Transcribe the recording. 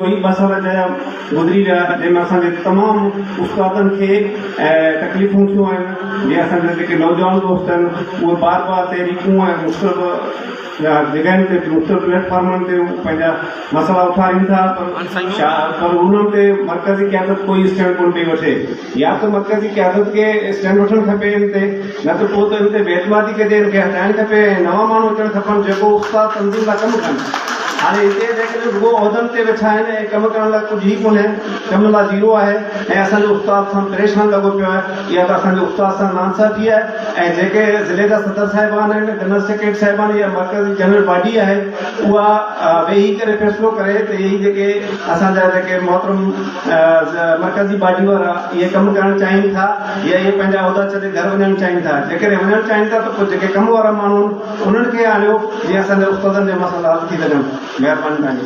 هي ٻه سال جا گذري ويا جنهن ۾ اسان جي تمام استادن کي تڪليفون ٿيون آهن جيئن اسان جا جيڪي نوجوان دوست آهن اهي بار بار تحريڪون ۽ مختلف جڳهين تي مختلف پليٽ فارمن تي پنهنجا مسئلا اٿارين ٿا پر پر انهن تي مرڪزي قيادت ڪوئي اسٽينڊ ڪونه پئي وٺي يا ته مرڪزي قيادت کي اسٽينڊ وٺڻ کپي ان تي نه ته پوء ته ان تي بي اعتمادي ڪجي ان کي هٽائڻ کپي ۽ نوان ماڻهو اچڻ کپن جيڪو استاد تنظيم لاء ڪم ڪن. هاڻي هتي جيڪڏهن رڳو عهدن تي ويٺا آهن ۽ ڪم ڪرڻ لاء ڪجهه ئي ڪونهي، ڪم لاء زيرو آهي ۽ اسان جو استاد سان پريشان لڳو پيو آهي، اها ته اسان جي استاد سان ناانصافي آهي ۽ جيڪي ضلعي جا صدر صاحبان آهن، جنرل سيڪريٽري صاحبان يا مرڪزي جنرل باڊي آهي اها ويهي ڪري فيصلو ڪري ته اهي جيڪي اسان جا جيڪي محترم مرڪزي باڊي وارا اهي ڪم ڪرڻ چاهين ٿا يا اهي پنهنجا عهدا ڇڏي گهر وڃڻ چاهين ٿا، جيڪڏهن وڃڻ چاهين ٿا ته پوء جيڪي ڪم وارا ماڻهو آهن انهن کي آڻيو جيئن اسان جا استادن جا مسئلا حل ٿي سگهن. مهرباني توهان جي.